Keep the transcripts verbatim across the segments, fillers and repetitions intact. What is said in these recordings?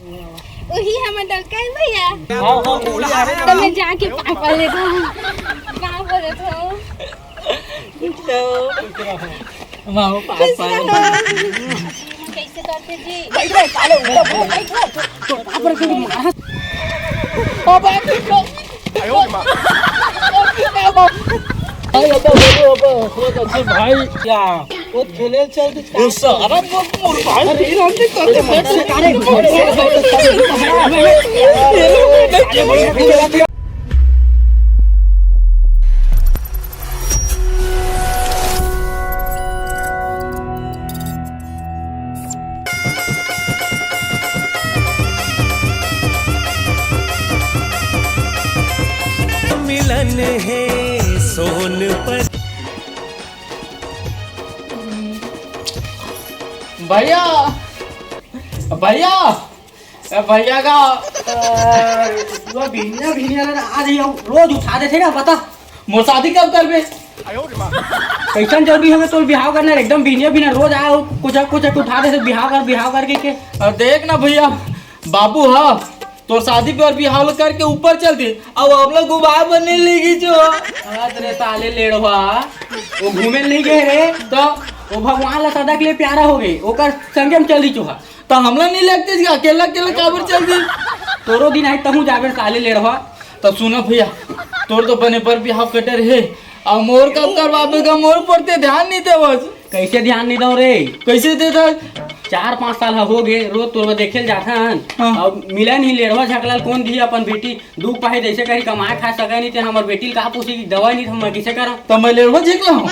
उही हमर डलका है भैया। हाँ, हाँ, उही है। तो मैं जाके पापा ले दूँ। का बोलत हो? माँ, पापा कैसे ले हो? दूँ। कैसे करते जी? बैठ, बैठ, साले, उल्टा बोल, बैठ, बैठ। तो पापा को मारा। अब भाई, अब बोलो, अब, अब, अब, भाई, क्या? वो खेले चल दे। ये सारा मोर, मोर भाई, अरे, ये राम जी, करते मत। अरे, मिलन है सोन पर। भैया, भैया, ए भैया का, अ, वो भिनिया, भिनिया ला आज ही रोज उठा देथे ना, बता। मोर शादी कब करबे? कैसन जरूरी हवे तोर बिहाव करना? एकदम भिनिया, भिनिया रोज आए, कुछ, कुछ उठा देथे, बिहाव कर, बिहाव कर कहिके। अ, देख ना भैया, बाबू ह तोर शादी पर बिहाव करके ऊपर चल दे, अउ अब लोग घुमाए बर नहीं लेगी जो। अरे साले लेड़वा, वो घूमे नहीं गए रे, तो वो भगवान ला सदा के लिए प्यारा हो गई, ओकर संगे में चल दी चोहा। त हमला नहीं लगते जी, अकेला अकेला काबर चल दी? तोरो दिन आई तहूँ जाबे साले लेड़वा। त सुना भैया, तोर तो बने पर बिहाव कटे रहे, अउ मोर कब करवाबे गा, मोर पर ते ध्यान नहीं देवस। कैसे ध्यान नहीं दो रे? कैसे दे दे? चार पाँच साल हो गए, रोज तोर देखे ल जाथन। हाँ। अब मिला नहीं लेड़वा झकला ल कौन दी अपन बेटी? दू पाही जैसे करी कमाए खा सके नहीं, ते हमर बेटी ल का पूछी कि दवाई नहीं, त मैं किसे करा? त मैं लेड़वा झकला हूँ?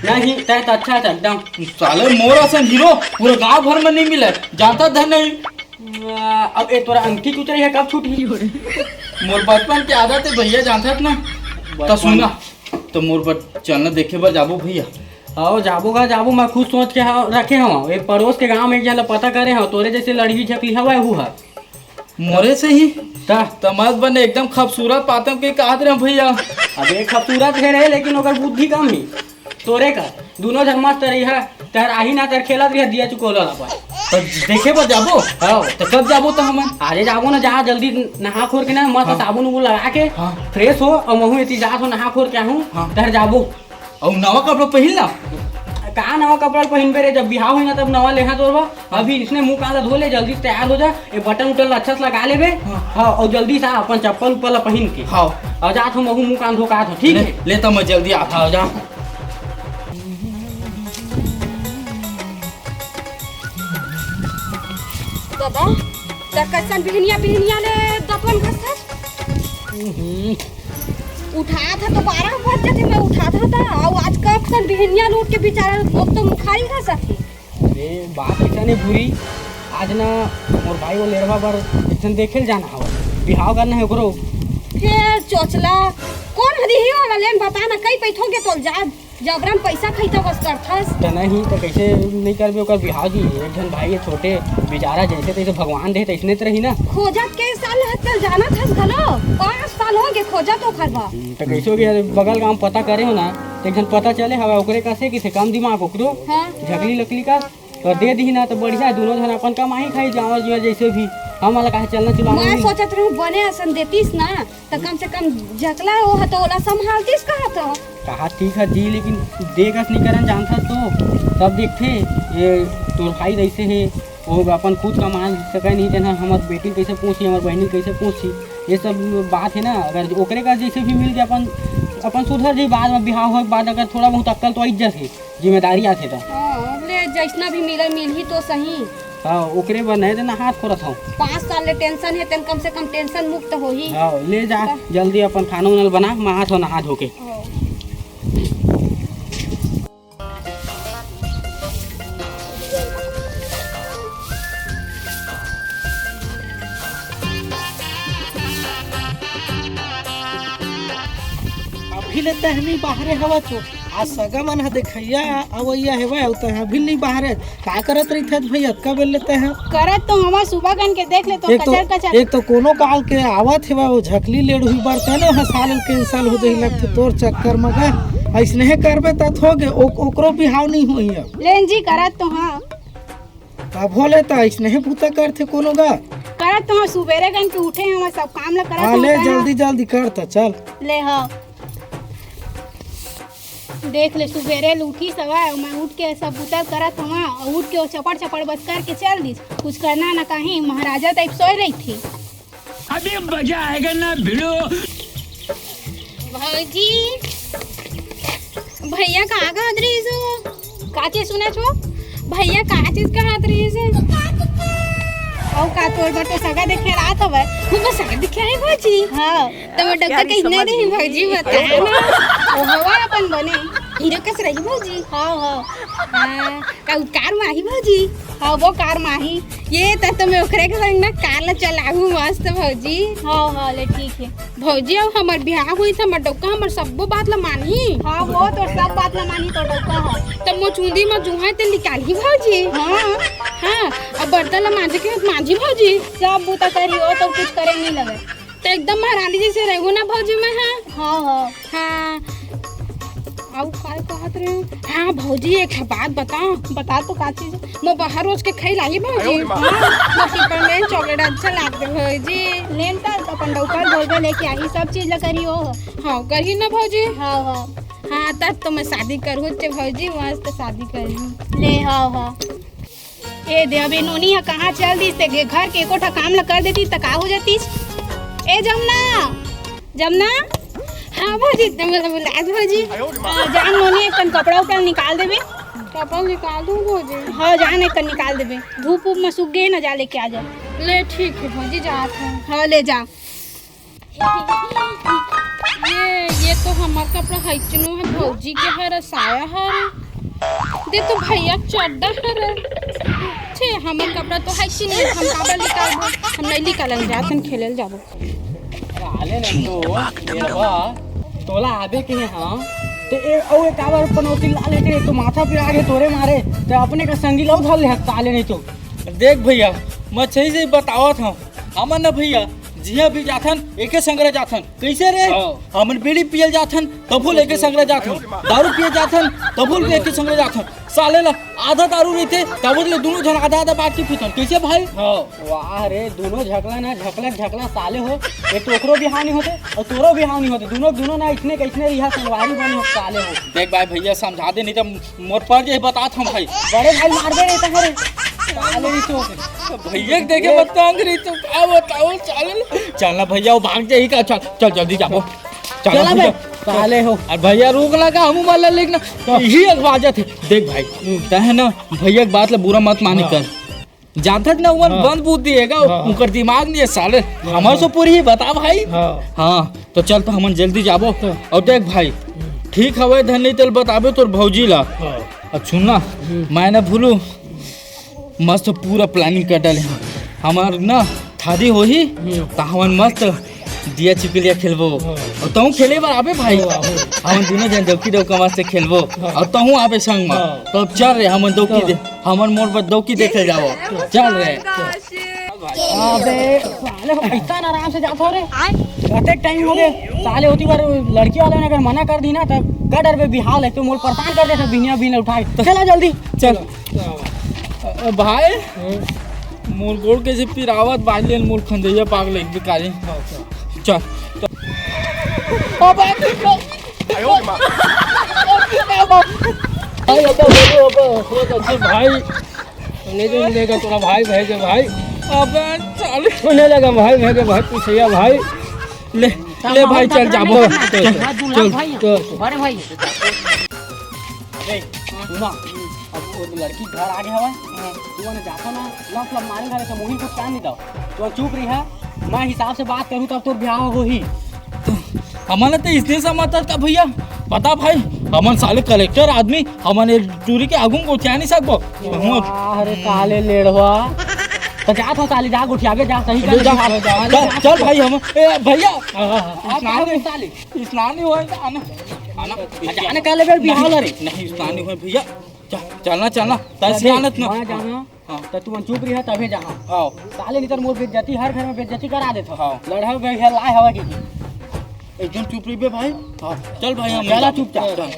नहीं, तै तो अच्छा था एकदम। साले मोर असन हीरो पूरा गांव भर में नहीं मिले, जानता धन नहीं। आ, अब ए तोरा अंगठी चुचरी है, कब छूटी? मोर बचपन के आदत है भैया, जानता ना। त सुना, त मोर बर चलना देखे बर जाबो भैया। आओ जाबो गा जाबो, मैं खुद सोच के हा-, रखे हव। एक पड़ोस के गांव में एक झन ला पता करे हव, तोरे जैसे लड़की झकली हवय हु हा। मोरे से ही? त? त मत बने, एकदम खूबसूरत पातम के कहत रहे भैया। अबे खूबसूरत है रे, लेकिन ओकर बुद्धि कम ही। तोरे का, दोनों झन मस्त रही है, तहर आही ना तहर खेलत रही है, दिया चुकोला ला पर। त देखे बर जाबो? हाँ। त कब जाबो त हमन? आजे जाबो ना, जा जल्दी नहा खोर के ना, मस्त हाँ। साबुन उबुन लगा के, हाँ। फ्रेश हो, अउ महू एती जात हो, नहा खोर के आहूँ, हाँ। तहर जाबो। अउ नवा कपड़ा पहिन ला। का नवा कपड़ा पहिनबे रे, जब बिहाव होही ना तब नवा लेहा तोर बर। अभी इसने मुंह कान ला धो ले, जल्दी से तैयार हो जा, ये बटन उटन ला अच्छा से लगा लेबे। हाँ। हाँ, अउ जल्दी से आ अपन चप्पल उप्पल ला पहिन के। हाँ। अउ जात हो महू मुंह कान धो के आत हो, ठीक ले, है? ले त मैं जल्दी आत हव, जा। दादा, त कइसन बिहनिया बिहनिया ले दतवन घसत? हम्म। उठात ह तो बारह बज जाथे, मैं उठात ह त, अउ आज कब सन बिहनिया ले उठ के बेचारा मोर तो मुखारी घसत हे। अरे, बात अइसन हे भूरी, आज ना मोर भाई वो लेड़वा बर एक झन देखे ल जाना हवय, बिहाव करना हे ओकरो। फेर चोचला, कोन ह दिही ओला, ले न बता ना, कई पइथों के तोल जा। जबरन पइसा खइता बस करथस। त नहीं, त कइसे नहीं करबे ओकर बिहाव जी? एक झन भाई हे छोटे, बेचारा जइसे तइसे भगवान दे, तइसने त रही ना। खोजत के साल हत्तल जानत हस घलो, पाँच साल हो गे खोजत ओखर बा। त कइसे हो गे? बगल गांव पता करे हो ना, त एक झन पता चले हवय, ओकरे कस हे कइसे कम दिमाग ओकरो। हाँ। झकली लकली का, त दे दिही ना, त बढ़िया, दोनों झन अपन कमाही खाही, जावा जुआ जइसे भी। हमन ला काहे चलना चुनाव मैं नहीं। सोचत रहूं, बने असन देतिस ना, त कम से कम जकला ओ ह तो ओला संभालतीस कहत हो। कहा ठीक है जी, लेकिन देख अस नहीं करन जानथस तो, सब देखथे, ये तोर भाई रहिसे हे, वो अपन खुद कमा सके नहीं, तेना हमर बेटी ल कैसे पोसी, हमर बहिनी ल कैसे पोसी, ये सब बात है ना। अगर ओकरे का जैसे भी मिल के अपन, अपन सुधर जाई, बाद में बिहाव होए के बाद अगर थोड़ा बहुत अक्कल तो आई जस हे। जिम्मेदारी आथे त। हाँ, ले जैसना भी मिले, मिलही तो सही। हाँ, ओकरे बर नहीं देना हाथ फोरत हूँ। पाँच साल ले टेंशन हे, तेन कम से कम टेंशन मुक्त होही। हाँ, ले जा, त- जल्दी अपन खाना उना बना, मैं आत हूँ नहा धो के। हाँ। अभी ले तहनी बाहरे हवा चो, आज सगा मन ह देखइया अवइया हेवय, अउ तैं अभी नहीं बाहरे। का करत रहिथस भई, अतका बेर ले तैं ह? करत तो हवा सुबह कन के देख ले तो एक तो, कचर कचर। एक तो कोनो काल के आवत हेवय, वो झकली लेड़ुही बर तैं न ह साल cancel हो जाही लगथे तोर चक्कर म गा। अइसने हे करबे त होगे, ओ-, ओकरो बिहाव नहीं होही अब। लेन जी, करत तो हाँ। तभो ले त अइसने ही बूता करथे कोनो गा। करत तो हँव, सुबेरे कन के उठे हँव, सब काम ला करत हाँ, हँव ले, का? जल्दी जल्दी कर त, चल। ले हाँ। देख ले, सुबेरे ले उठिस हवय, मैं उठ के सब बूता करत हँव, अउ उठ के वो चपड़ चपड़ बस करके चल दिस। कुछ करना ना कहीं, महाराजा टाइप सोए रहिथे। अभी मजा आएगा ना भिड़ो। भौजी, भैया कहाँ कहत रहिस हो? का चीज सुनत हो? भैया का चीज कहत रहिस हे? अउ का तोर बर तो सगा देखे रात हवय। हमर सगा देखे हे भौजी? हाँ। त वो डॉक्टर कहिना देही भौजी, बता ना। वो हवा अपन बने। हीरो कस रही भौजी। हाँ, हाँ। हाँ, का उ कार म आही भौजी? हाँ, वो कार म आही। ये त, त मैं ओकरे के संग ना कार ला चलाहूँ मस्त भौजी। हाँ, हाँ, ले ठीक हे। भौजी, अब हमर बिहाव होही त हमर डौका हमर सब्बो बात ला मानही। हाँ, वो तो सब बात ला मानही तो डौका ह। त मोर चुंदी म जुहाँ ते निकालही भौजी। हाँ। हाँ, अब बर्तन ला मांजे के होत मांजही भौजी। सब बूता करही, वो तो कुछ करे नहीं लगे। त एकदम महारानी जैसे रहिहूँ ना भौजी मैं, हाँ? हाँ, हाँ। हाँ। अउ का कहत रहे? हाँ भौजी, एक ठा बात बता। बता तो का चीज? मोर बर हर रोज के खाई लाही भौजी। अरे वाह। हाँ, मोर पिपरमेंट चॉकलेट अच्छा लागथे भौजी। लेन त अपन डौका बोलबे लेके आही, सब चीज ला करी हो। हाँ, करही ना भौजी? हाँ, हाँ। हाँ, तब तो मैं शादी करहूँ ते भौजी, मस्त शादी करहूँ। ले, हाँ, हाँ। ए दे, अबे नोनी ह कहाँ चल दिस? ते घर के एको ठा काम ल कर देती त का हो जातिस? ए जमुना, जमुना, हाँ भौजी, ते मोला बुलात भौजी। हाँ, जान नोनी, एक कन कपड़ा उपड़ा निकाल देबे। कपड़ा निकाल दूँ भौजी? हाँ, जान एक कन निकाल देबे, धूप उप म सूख गे ना, जा लेके आ जा। ले ठीक हे भौजी, जात हँव। हाँ, ले जा। ये, ये तो हमर कपड़ा हइचनो हे, भौजी के हरे, साया हरे। दे तो भैया के चड्डा हरे। छे, हमर कपड़ा तो हइचने, हम काबर निकालबो? हम नहीं निकालन जात हन, खेले ल जाबो। साले नहीं तो, तोला आबे के हे, हाँ। ते ए, अउ एक काबर पनौती ला लेते, तो माथा पिरा गे तोरे मारे, ते अपने का संगी ला धर ले, साले नहीं तो। देख भैया, मैं सही से बतावत हँव, हमन न भैया, जिहाँ भी जाथन, एके संगरा जाथन। कइसे रे? हाँ। हमन बीड़ी पियल जाथन, तभो ले एके संगरा जाथन। दारू पिये जाथन, तभो ले एके संगरा जाथन। साले ला आधा दारू रहिथे, तभो ले दूनों झन आधा आधा बाँट के पीथन। कइसे भाई? हाँ। वाह रे, दूनों झकला ना, झकला झकला साले हो। एक तो ओकरो बिहाव नइ होथे अउ तोरो बिहाव नइ होथे। दूनों दूनों ना अइसने कइसने रिहा, संगवारी बने हो साले हो। देख भाई भैया, समझा दे, नहीं तो मोर पर जे बतात हँव भाई। बड़े भाई मार दे रहिथे रे। साले नहीं तो। भैया के देखे मत तंग रही तो का बताओ, चल। चल ना भैया, वो भाग जाही का। चल, चल जल्दी जाबो। चल चला भैया। बे, साले हो। अरे भैया रुक ना का, हमू वाला लेक ना। चल। यही एक बात हे। देख भाई, तैं हे ना भैया के बात ला बुरा मत माने हाँ। कर। जानथस ना, उमन हाँ। बंद बुद्धि हे गा, हाँ। उनकर दिमाग नहीं हे साले। हाँ। हमर से पूरी ही बता भाई। हाँ। हाँ, तो चल तो हमन जल्दी जाबो। हाँ। अउ देख भाई, ठीक हवय धन नहीं तेल बताबे तोर भौजी ला। हाँ। अउ सुन ना, हम्म। मैं ना भूलू, मस्त पूरा planning कर डाले हन। हमर ना शादी होही, हम्म। त हमन मस्त दिया चिपलिया खेलबो। हाँ। अउ तहूँ खेले बर आबे भाई। हाँ, हाँ। हमन दूनों झन डौकी डौका मस्त खेलबो। हाँ। अउ तहूँ आबे संग म। हाँ। तो अब चल रे, हमन डौकी हाँ। दे, हमन मोर बर डौकी देखे जाबो। चल रे। अबे साले हो, अइसन आराम से जात हो रे। कतेक टाइम हो गे। साले होती बार लड़की वाले ने अगर मना कर दी ना, त का डरबे, बिहाव ले तो मोर परेशान कर देथे बिनिया बिन उठाए। चला जल्दी। चल। अ, भाई, हम्म। मोर गोड़ कइसे पिरावत, बाज लेन मोर खंजैया पाग ले बिकारी। हाँ, चल। चल। अबे, भाई, अब तो बोलो, अब, अब, अब, भाई। नहीं तो मिलेगा तोरा भाई, भाई के भाई। अबे, साले। सुने लगा भाई, भाई के भाई, पूछैया भाई। ले, ले भाई, चल, जाबो। चल, चल, चल। बड़े भाई। अबे, सुना, अब वो लड़की घर आ गे हवय, हाँ। तू ओने जाथो ना, लफ लफ मारे घरे से मुही कुछ कान नहीं दो। तू चुप रही है, मैं हिसाब से बात करूँ तब तोर ब्याह होही। हमन तो इसने समझता था भैया, बता भाई, हमन साले कलेक्टर आदमी, हमन एक टूरी के आगू में गोठिया नहीं सकबो। वाह रे साले लेड़वा, तो जात हो साले, जा गोठियाबे, जा सही ले कर जा, जा। चल, चल भाई, हम, ए भैया, हाँ, हाँ, हाँ। आप स्नान आओगे नहीं। साले? स्नान नहीं होए, आना, आना। जाने का ले बेर बिहाव ला रे। नहीं, स्नान नहीं होए भैया। चल, चलना, चलना। तैं अबे, सियानत ना। वहाँ जाना। हाँ। तो तू चुप रही है, तभे जहाँ। हाँ। साले नहीं तो मोर बेइज्जती, हर घर में बेइज्जती करा देता। हाँ। लड़ाई में घर लाए हवा की। एकदम चुप रही बे भाई। हाँ। चल भाई, हम चला चुपचाप। चल।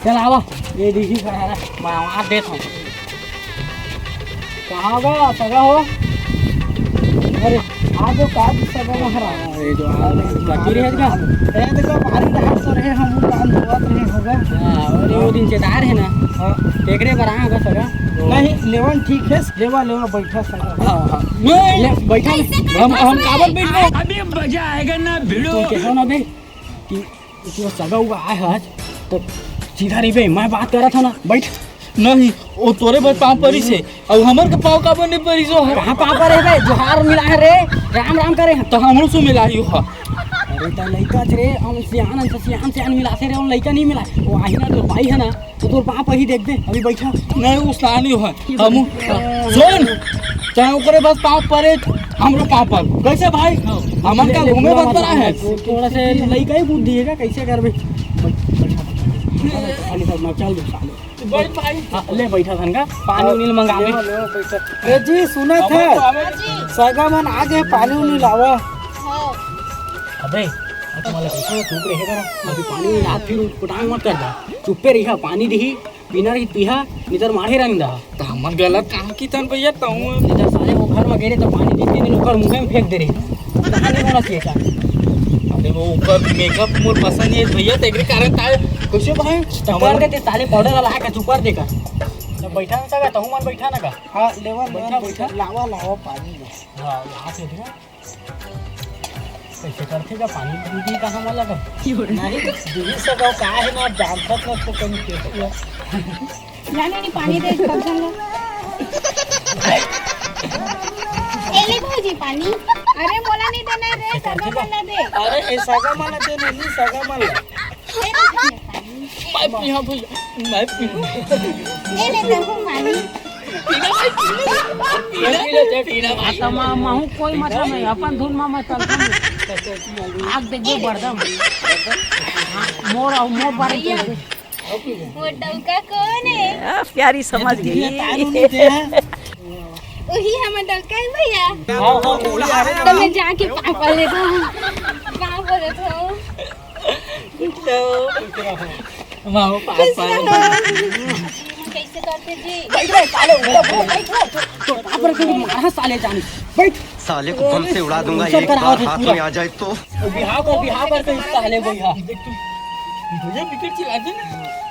चल आवा, ये देखी का है, मैं आवाज देत हूँ। कहाँ बा सगा हो? अरे, आ जो का भी सगा हो हरा। अरे, जो आ रहे, जो आ कचौरी है रहे। का? अरे, देखो, बारी धार सो रहे, हम कान धोवत रहे होगा। हाँ, और वो दिन चेतार है ना? हाँ। तेकरे पर आए होगा सगा। नहीं, लेवन ठीक है, लेवा, लेवा, बैठा सगा। हाँ, हाँ। नहीं, ले, बैठा। हम, हम काबर बैठ गए? अभी मजा आएगा ना, भिड़ो। तुम कहो ना बे कि कि वो सगा हुआ आए है आज, तो सीधा रहिबे, मैं बात करत हूँ ना, बैठ। नहीं, वो तोरे बर पाँव परिस हे, अउ हमर के पाँव काबर नहीं परिस हो? कहाँ पाँव परे बे? जोहार मिला है रे, राम राम करे हैं। तो हमरो से मिलाई हो। अरे तो लइका च रे, हम सियान, हम सियान, सियान मिलाथे रे, हम लइका नहीं मिला। वो आही ना, तोर बाई है ना, तो तोर पाँव परी देख दे, अभी बैठा। नहीं, वो सियान ही हो, हम, सुन, चाहे ओकरे बस पाँव परे, हमरो पाँव पर। कैसे भाई? हमन का घूमे बस पर आए हैं? थोड़ा से लइका ही बुद्धि है का, कैसे करबे? खाली सब ना चल दो साले। बैठ भाई। हाँ, ले बैठा धन का, पानी उनी मंगा ले। ले, ले, बैठा। ए जी, सुनत है? सगा मन आगे पानी उनी लावा। हाँ। अबे, तुम्हारा देखो, चुप रहे करा। अभी पानी उनी ला, फिर कुटांग मत कर दा। चुप्पे रहिहा, पानी दिही, पीना रही पीहा, नितर माढ़े रंग दा। त हमन गलत काम किथन भैया, तहूँ। नितर साले वो घर में गए रहे तो पानी पीते नहीं, ओकर मुंह में फेंक दे रहे। कहाँ नहीं होना चाहिए था। अरे वो ओकर मेकअप मोर पसंद नहीं है भैया, तेरे कारण ताय कैसे भाई? चुपार देते साले पाउडर वाला आके चुपार देकर। तो बैठा ना सका, तहूँ मन बैठा ना का? हाँ, लेवा, लेवा, बैठा, बैठा। लावा, लावा पानी। हाँ, यहाँ से उठा। कैसे करथे का पानी दीदी कहाँ वाला का? नहीं, दीदी से का, का है ना, जानत ना तो कहीं कैसे हो। जाने नहीं पानी दे, टेंशन लो। ए ले भौजी पानी। अरे मोला नहीं देना रे, सगा मन ला दे। अरे ए सगा मन ला दे, नहीं सगा मन ला। ए ले भौजी पानी। मैं पीहा भैया, मैं पीहा। ए ले तहूँ पानी। पीना भाई, पीना। पीना, पीना, पीना भाई। आता मा-, माहू कोई मतलब नहीं, अपन धुन मा मैं चलता हूँ। आग दे दे बरदम। हाँ, मोर और मोर बारे में। वो डौका कौन है? आ, प्यारी समझ गई। वही हमर डौका है भैया। हाँ, हाँ, वही है। तो मैं जाके पापा ले दो। पापा ले दो। माओ पापा। कैसे करते जी? बैठ रे साले, उठो, उठो, बैठ रे। तो, तो पापा के मारा साले जानी। बैठ। साले को बम से उड़ा दूंगा, एक बार हाथ में आ जाए तो। वो बिहाव कर, बिहाव कर के साले बैठा। देख तू, भैया विकेट चिल्ला दे ना।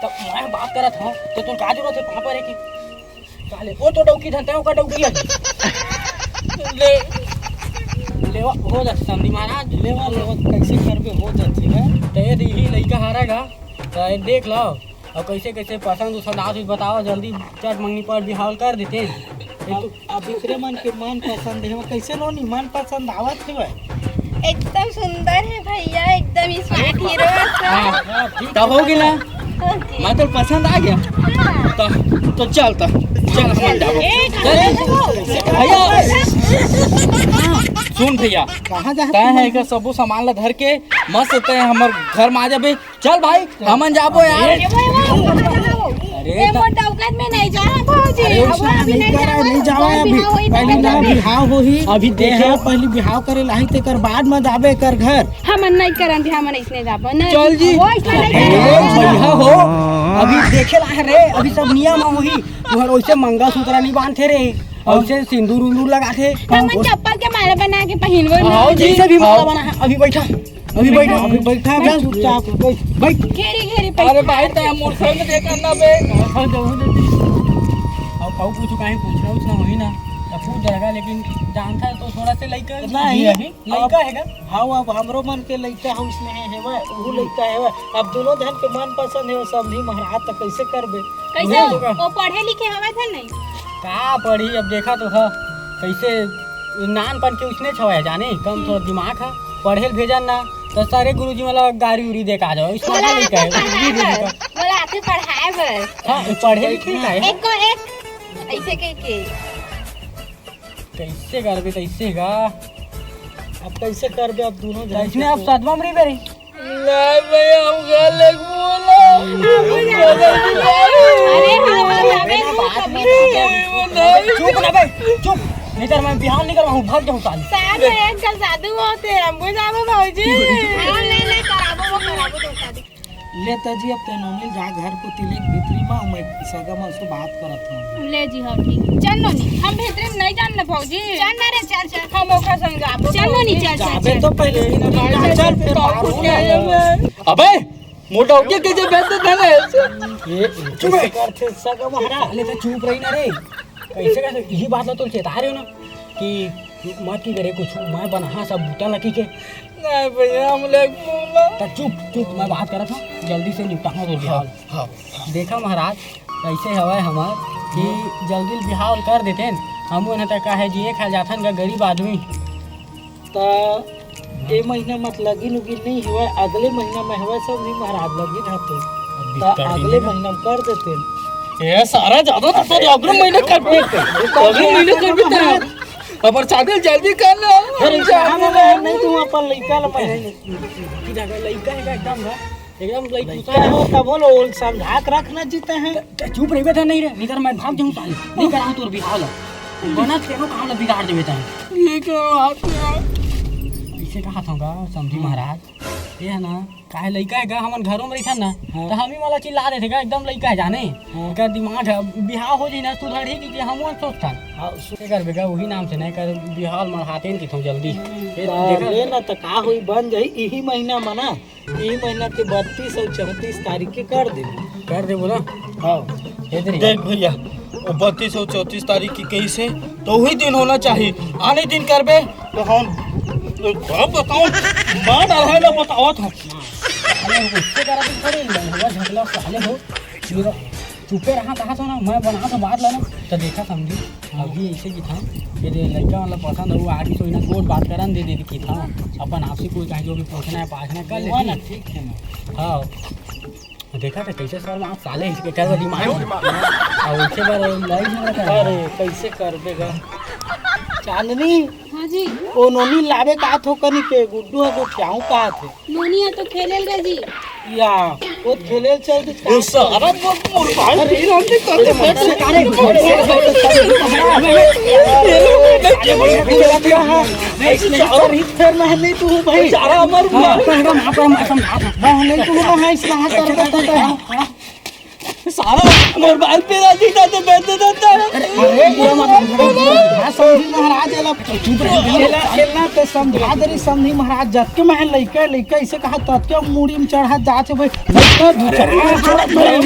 तो मैं बात करत हूँ, तो तू का जरूरत है पापा रे की? साले, वो तो डौकी धरता है, ओकर डौकी है। ले, लेवा, हो जा, समधी महाराज, लेवा, लेवा, कैसे करबे, हो जाथे, हैं? तो ये देखी, लइका हारा गा, तो ये देख लो, और कैसे, कैसे पसंद उसंद आवत होही, बताओ, जल्दी चट मंगनी पर बिहाव कर देते। ये तो अब दूसरे मन के मन पसंद है, वो कैसे लो नहीं, मन पसंद आवत है। एकदम सुंदर है भैया, एकदम स्मार्ट हीरो है। हाँ, तब हो गया ना? ओके। मैं तो पसंद आ गया। हाँ। तो, तो चल, तो चल, हम जाओ। ए, चल। कहाँ जाबो? भैया, सुन भैया, कहाँ जा तय है का सबो सामान ला धर के मस्त तय हमर घर में आ जाबे। चल भाई, हमन जाबो यार। ए, ए, ए, अरे ए, त- मोर डौकत में नहीं जा, भौजी। अरे, अब उसने अभी नहीं नहीं करा, जावा, नहीं जावा कोई अभी। बिहाव होई पहली तो ना जाबे। बिहाव होही। अभी देखे। हाँ, पहली बिहाव करे लाही, तेकर बाद में जाबे कर घर। हमन नहीं करन भी, हमन इसने जाबो। नहीं, चल जी। वो इसने नहीं ए, करन। भैया हो, अभी देखे ला है रे, अभी सब नियम होही। तुहर वैसे मंगलसूत्र नहीं बांधथे रे, और से सिंदूर उंदूर लगाथे। हमन चप्पल के माला बना के पहिनबो ना। आओ जी। जैसे भी माला आओ। बना है, अभी बैठा। अभी बैठ, अभी बैठा, बैठ, चुपचाप, बैठ, बैठ। घेरी, घेरी, बैठ। अरे भाई, तैं मोर संग दे करना बे। अब, अब कुछ कहीं पूछना, उछना होही ना, तो पूछ जाएगा, लेकिन जानता है तो थोड़ा से लइका नहीं, अभी लइका है क्या? हाँ, अब हमरो मन के लइका हो, इसमें है, है वह, वो लइका है वह। अब दोनों जन के मन पसंद है, वो सब नहीं महाराज, तो कैसे करबे? कैसे? नहीं होगा। वो पढ़े लिखे हवे थे नहीं? का पढ़ी, अब देखा तो ह, कैसे नानपन के उसने छवय जाने, कम थोड़ा दिमाग है, पढ़े ल भेजन ना, तो सारे गुरुजी मला गारी उरी दे के आ जाओ, इसको बोला आगे आके लेके आए, पढ़ाए गुरुजी बर, का। बोला आके पढ़ाए बर। हाँ, पढ़े लिखे का है। एक को एक, ऐसे कह के। कैसे करबे, कैसे का? अब कैसे करबे, अब दोनों जन इसने के अब तो सदमा में रही बेरी। नहीं भैया, हम घर ले बोला। अरे हाँ, हाँ, अबे तू कभी नहीं। चुप ना बे, चुप। नहीं तो मैं बिहान नहीं करवाऊँ, भाग जाऊँ साले। साथ में एक साल साधु होते हैं, हमको जाबो भौजी। हाँ, ले, ले, कराबो, वो कराबो तो शादी। ले त जी, अब तैं नोनी जा घर कोती ले, भीतरी मा मैं सगा मन से बात करत हूँ। ले जी, हाँ ठीक। चल नोनी, हम भीतरी में नहीं जान ना भौजी। चल ना रे, चल, चल। हम ओकर संग जाबो चल नोनी, भौजी। चल, चल, जाबे चल। तो पहले ही ना, चल, चल, फिर बाहर हो जाए। अबे, मोटा होके के जे बेइज्जत है ना ऐसे। ये चुप है। कैसे करथे सगा महाराज? अरे तो चुप रही ना रे। कैसे, कैसे यही बात ला तो चेता रहे हो ना कि मत की करे कुछ, मैं बना सब बूता लकी के। नहीं भैया, हम लोग बोला। तो चुप, चुप, मैं बात करत हूँ, जल्दी से निपटाहूँ तो बिहाव। हाँ। देखा महाराज, कैसे हवय हमार कि जल्दी बिहाव कर देते न, हम उन्हें तक का है जिए खा जाथन का गरीब आदमी। त ए महीना मत लगिन उगिन नहीं हुआ, अगले महीना में हुआ सब नहीं महाराज लगिन हते। त बिस्तर अगले महीना में कर देते। ए सारा ज्यादा तो तेरे अगले महीने कर देते। अगले महीने कर देते। अब सागर जल्दी कर ना। अरे, हम जाने वाले हैं, नहीं, तू अपन लइका ला पहले। की जगह लइका है का एकदम घर? एकदम लइका लइका है। हो, तब बोलो, ओल समझा के रखना जीते हैं। त-, त चुप रहिबे त नहीं रे, नहीं तो मैं भाग जाऊँ साले। नहीं कराऊँ तोर बिहाव ला। बना तेनो काम ला बिगाड़ देबे त। ये क्या बात है? इसे कहा था का, समधी महाराज? ये है ना, काहे लइका है का, हमन घरों में रहिथन ना, हाँ। त हम ही वाला चिल्ला देथे का, एकदम लइका है जाने। हाँ। एकर दिमाग है, बिहाव हो जाई ना, सुधरही कि, कि हम वो सोचथन। हाँ, सु- एकर बेगा वही नाम से नहीं कर, बिहाव मढ़ाते न किथों जल्दी। हम्म, ये त देखा? ले ना, त का होई, बन जाई इही महीना में ना। ई महीना के बत्तीस और चौंतीस तारीख के कर देबो। कर देबो ना? हाँ। हे तेरी। देख भैया, वो बत्तीस और चौंतीस तारीख की कही से तो वही दिन होना चाहिए। आने दिन करबे तो हम, अब बताओ, मार डाला है ना, बताओ था। अरे, उससे करा तो पड़े, हुआ झगड़ा साले हो। चुपे रहा, कहा था ना, मैं बना था बात लाना, तो देखा समझी। अभी ऐसे की था कि जे लड़का वाला पसंद है, वो आगे से इन्हें गोट बात करन दे दे की था। अपन आपसी कोई कहीं जो भी पूछना है, पाछना कर ले। ना, ठीक है ना। हाँ। देखा था कैसे सर, आप साले इसके कर दिमाग। और उसके बाद लड़ाई झगड़ा कर। अरे, कैसे कर देगा? चांदनी, हाँ जी। ओ नोनी लावे का थो कनी के गुड्डू है, गोठियाऊं का थे। नोनी है तो खेलेल गे जी। या, वो खेले चल दे। ए सारा मोर, मोर भाई अरे, तेरा से करते मत। अरे, अरे, अरे, फिर मैं नहीं तू भाई। सारा हमार हाँ, तो हम, हम, हम, हम, मैं नहीं तू भाई, इस तरह करता था। सारा मोर बाल पे राजी जाते बैठे रहता है। अरे, बुरा मत, बुरा मत, बुरा मत। हाँ, समझी महाराज, एला चुप रह, खेला, खेलना ते समझा दे रही, समझी महाराज, जबकि मैं लइका, लइका इसे कहा, तब के मुड़ी में चढ़ा जात है भाई। लइका दू चार, अरे, छोड़ा, अरे,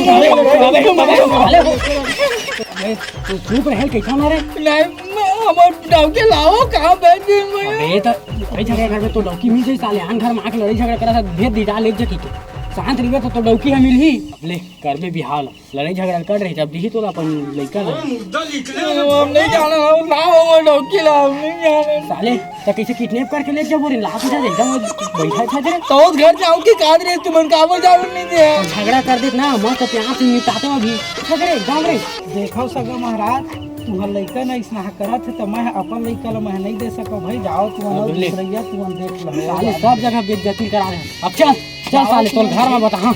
अरे, तू चुप रहे, कैसा मारे? नहीं, मैं, हमार डौकी लाओ, कहाँ बैठ गई मैं? अबे, तो लड़ाई झगड़ा करबे, तो डौकी मिल जाई, साले, आन घर में आके लड़ाई झगड़ा करा था, भेज दी, जा, ले जा, ठीक है। शांत रहिबे, तो, तो डौकी हम मिलही। ले, करबे बिहाव ला। लड़ाई झगड़ा कर रहे, जब दिही तोला अपन लइका ला। अरे मुद्दा निकले। हम नहीं जाना, हम ना हो, वो डौकी ला, हम नहीं जाना। साले, त कैसे किडनैप करके ले जाबो रे? लात उठा दे, एकदम बैठा था रे। तो घर जाओ के काद रे, तुमन काबर जाओ नहीं दे। झगड़ा कर देत ना, मस्त प्यार से निपटाते हो अभी। अच्छा रे, एकदम रे। देखो सगा महाराज, तुम्हार लइका ना इसना करत है, त मैं अपन लइका ला मैं नहीं दे सको भाई, जाओ तुम अब ले। दूसरैया, तुम देख लो। साले सब जगह बेइज्जती करा रहे हैं। अब चल, चल साले, तोर घर में बता, हाँ।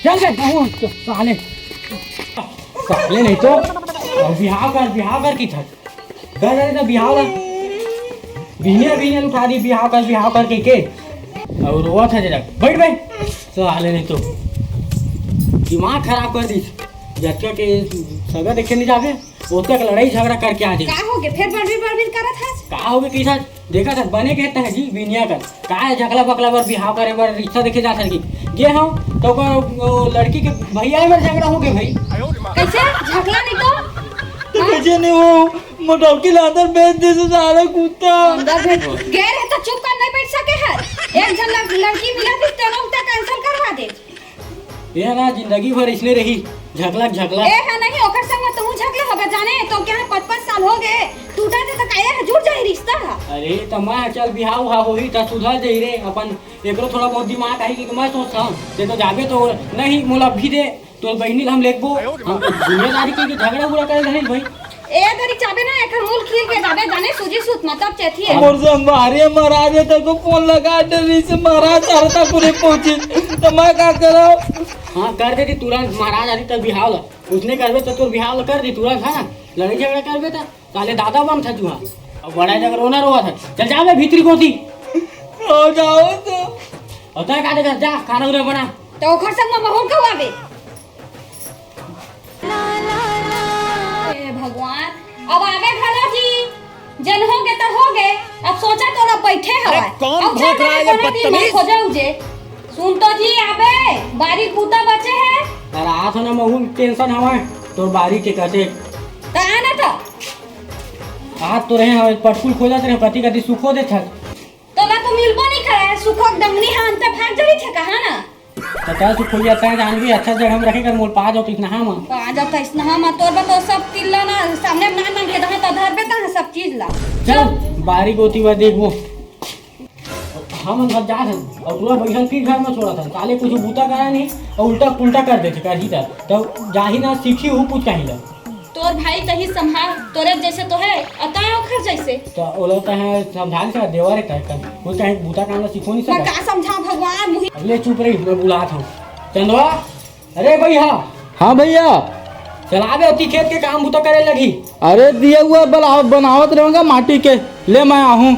चल बे, कहूँ, साले। साले नहीं तो, अब बिहाव कर, बिहाव कर की था। कर रहे तो बिहाव कर। बिहनिया, बिहनिया उठा दी, बिहाव कर, बिहाव कर के, के। और रोवा था जरा। बैठ बे। साले नहीं तो। दिमाग खराब कर दी। जब के सगा देखे नहीं जाबे, ओतका के लड़ाई झगड़ा करके आ जाए। का हो गए? फिर बड़बिर बड़बिर करत हस? का हो गए, कैसा? देखा था, बने कहता है जी, बिनिया कर। का है, झकला बकला बर बिहाव करे बर रिश्ता देखे जा सकी। गे हूँ, तो ओकर, वो लड़की के भैया में झगड़ा हो गए भाई। कैसे? झकला नहीं तो? तो हाँ? कैसे नहीं हो? मोटौकी ला अंदर भेज दे से सारा कुत्ता। अंदर भेज। गे रहे तो चुप कर नहीं बैठ सके है। एक जन लड़-, लड़की मिला थी, तेनो उतना cancel करवा दे। ए ना, जिंदगी भर इसने रही, झकला झकला। ए हा नहीं, ओकर संग तू झकला होबे जाने, तो क्या है, पाँच पाँच साल हो गए, टूटा थे तो काया है, जुड़ जाए रिश्ता हा। अरे, त मैं चल बिहाव हा होही, त सुधर जाई रे, अपन एकरो थोड़ा बहुत दिमाग आई कि मैं सोचता हूँ, ते तो जाबे तो नहीं, मोला भी दे, तो बहिनी ला हम लेबो, हम तो दुनियादारी के, के झगड़ा उगड़ा करे नहीं भाई। ए दरी चाबे ना, एकर मुल खील के जाबे, जाने सूजी सूत मतलब चेथी है। मोर संगवारी महाराज है, तेरे को फोन लगा दे रही से महाराज, सारे तक पूरे पहुंचे, तो मैं क्या करा? हाँ, कर देती तुरंत, महाराज आती तब बिहाव ला। उसने करबे तो तोर बिहाव ला कर दी तुरंत, है ना? लड़ाई झगड़ा करबे तो साले दादा बन था तुहा। अब बड़ा जगह रोना रोवा था। चल जा बे भीतरी कोती। हो जाओ तो। और तय का देगा, जा, खाना उना बना। त ओखर संग म महूं ल कहूं आबे। हे भगवान, अब आबे घलो जी, जेन होगे त होगे। अब सोचा तो ला बइठे हवय। कौन अब भोंक रहा है ये बदतमीज? खोजो जे। सुन तो जी, आबे, बारी बूता बचे हे। अरे आत हो ना महूं ल tension हवय तोर बारी के कते। त आ ना त। आत तो रहे हवय, पटकुल खोजत रहे, कति कति सुखो देथस। तोला तो मिलबो नइ करय, सुखो डंगनी ह अंते भाग जही थे कहा ना। त तैं सुखोलिया तैं जानबे, अच्छा जगह म रखे कर मोल पा जाओ तइसनहा म। पा जाओ तइसनहा म, तोर बर तो सब तिल्ला ना, सामने म नान नान के दहा त धरबे तहां सब चीज ला। चल, बारी गोती बर देखबो। हमन घर जात हन, अउ टूरा बइठल फिर घर म छोड़त हन। साले कुछु बूता करय नहीं, अउ उल्टा पुल्टा कर देथे, करही त। तब जाही ना, सीखही हूं कुछ कहीं ला। तोर भाई कहीं संभाल, तोरे जइसे तो हे, अउ तैं ओखर जइसे। त ओला तैं समझा नहीं सकत, देवर हे तैं, कुछ कहीं बूता काम ला सिखो नहीं सकत। मैं का समझाऊं भगवान, मुही अब ले चुप रही, मैं बुलात हूं। चंदवा, अरे भइया। हां भइया। चल आबे, ओती खेत के काम बूता करे लगही। अरे दिया हुआ बला-, बनावत रहूंगा माटी के, ले मैं आहूं।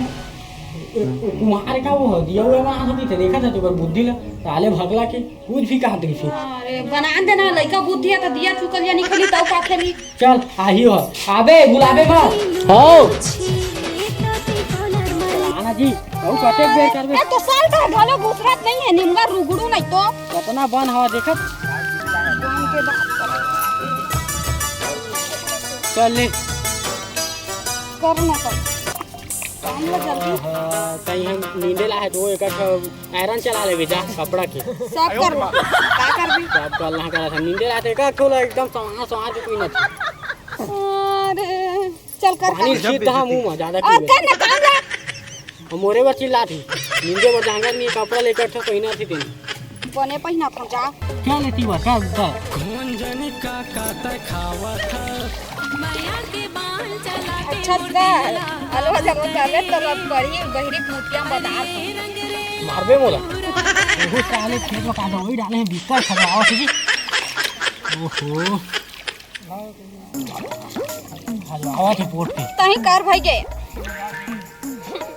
ए, ए, कुम्हार का वो ह, दिया हुआ बनात होही त देखत हस, ओकर बुद्धि ला, साले भगला के। कुछ भी कहत रहिस। अरे, बना देना, लइका बुद्धि हे त दिया चुकलिया निकली, तब का खेली? चल, आही हो। आबे, बुलाबे मत। हव। आना जी, अउ कतेक बेर करबे? ए, तो साल का घलो घुसरत नहीं हे, निमगा रुगड़ू नहीं तो। कतना बन हवा देखत। बन के बात कर। चल ले। करना कर। काम ला जल्दी। आहा, कहीं हम नींदे ला हे तो एक ठो iron चला लेबे जा, कपड़ा के। सब कर लो। का करबी? सब कर ला, करा था। नींदे ला हे तो एक ठो ला एकदम संवार, संवार के पीना था। अरे, चल कर, पानी कर। छीट दहा मुंह में, ज्यादा और पीबे। कर ना काम ला। हम मोरे बर चिल्लात ही। नींदे बर जांगर नहीं, कपड़ा लेकर ठो पहिना थी तेन। बने पहिना था, जा। क्या लेती बा, का, का? अच्छा कर, अलवा जब तबे तो बड़ी गहरी भूतिया बता। मारबे मोला। ओहो साले खेत में कांदा वही डाले हैं, बिक्का खगड़ावा से जी। ओहो। खगड़ावा के पोट पे। तही कर भाई के।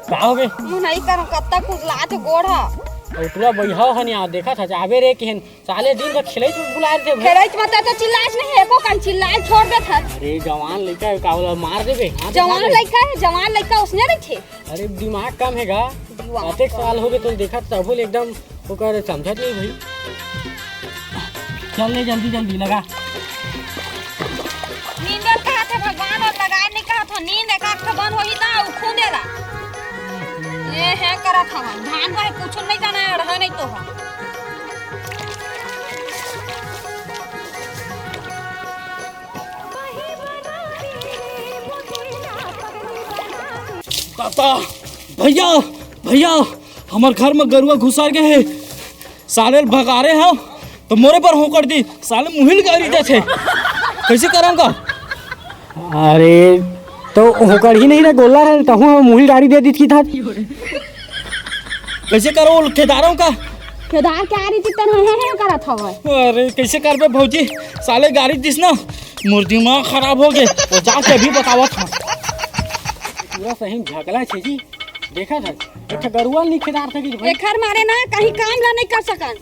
का हो गए? मुंह नहीं कर, कत्ता कुछ लात गोड़ हा। अउ टूरा बइहा हन यार, देखत हस आबे रे किहन। साले दिन भर खेलई में बुलाए रथे भाई। खेलई में त चिल्लाए नहीं, एको कन चिल्लाए छोड़ देत हस। अरे जवान लइका हे, का ओला मार देबे? हां, जवान लइका हे, जवान लइका उसने रहिथे। अरे दिमाग कम हे गा। दिमाग कतेक कम। साल होगे तोला देखत, तभो ले एकदम ओकर समझत नहीं भाई। चल ले जल्दी जल्दी लगा। नींदे ल कहत हे भगवान अउ लगाए ल नहीं कहत हो। नींद एकाध ठो बन होही त उ खूंदे ला। ए हे करत हवन। धान बर कुछु नहीं जाना हे, अड़हे नहीं तो ह। काका, भइया, भइया, हमर घर में गरुवा घुसर गे हे। साले ल भगारे हंव, त मोरे बर होंकड़ दिस, साले मुही ल गारी देथे। कइसे करंव का? अरे, त होंकड़ही नहीं रे, गोल्लर हे, तहूं ह मुही ल गारी दे दिस किथस। कइसे करंव, खेदारंव का? खेदार के आ रही थी, तन हे, हे, हे करत हवय। अरे, कइसे करबे भौजी, साले गारी दिस ना, मोर दिमाग खराब होगे, ओ जाके अभी बतावत हंव। टूरा सही म झकला हे जी, देखत हस, एक ठो गरुवा ल नहीं खेदार सकिस भाई। एखर मारे ना कहीं काम ला नहीं कर सकन।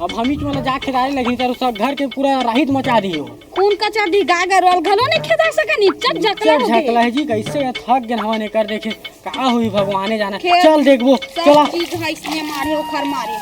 अब हमीच मन ला जा खेदारे लगही, त सब घर के पूरा राहित मचा दिही हो। कोन कचर दिही, गाय गरुवा ल घलो नहीं खेदार सकन, इज्जत झकला इज्जत होगे। झकला हे जी, कइसे थक गेन हवन एकर देखे, का होही भगवाने जानय। खेत चल देखबो, सब चला। चीज ह इसने मारे, ओखर मारे।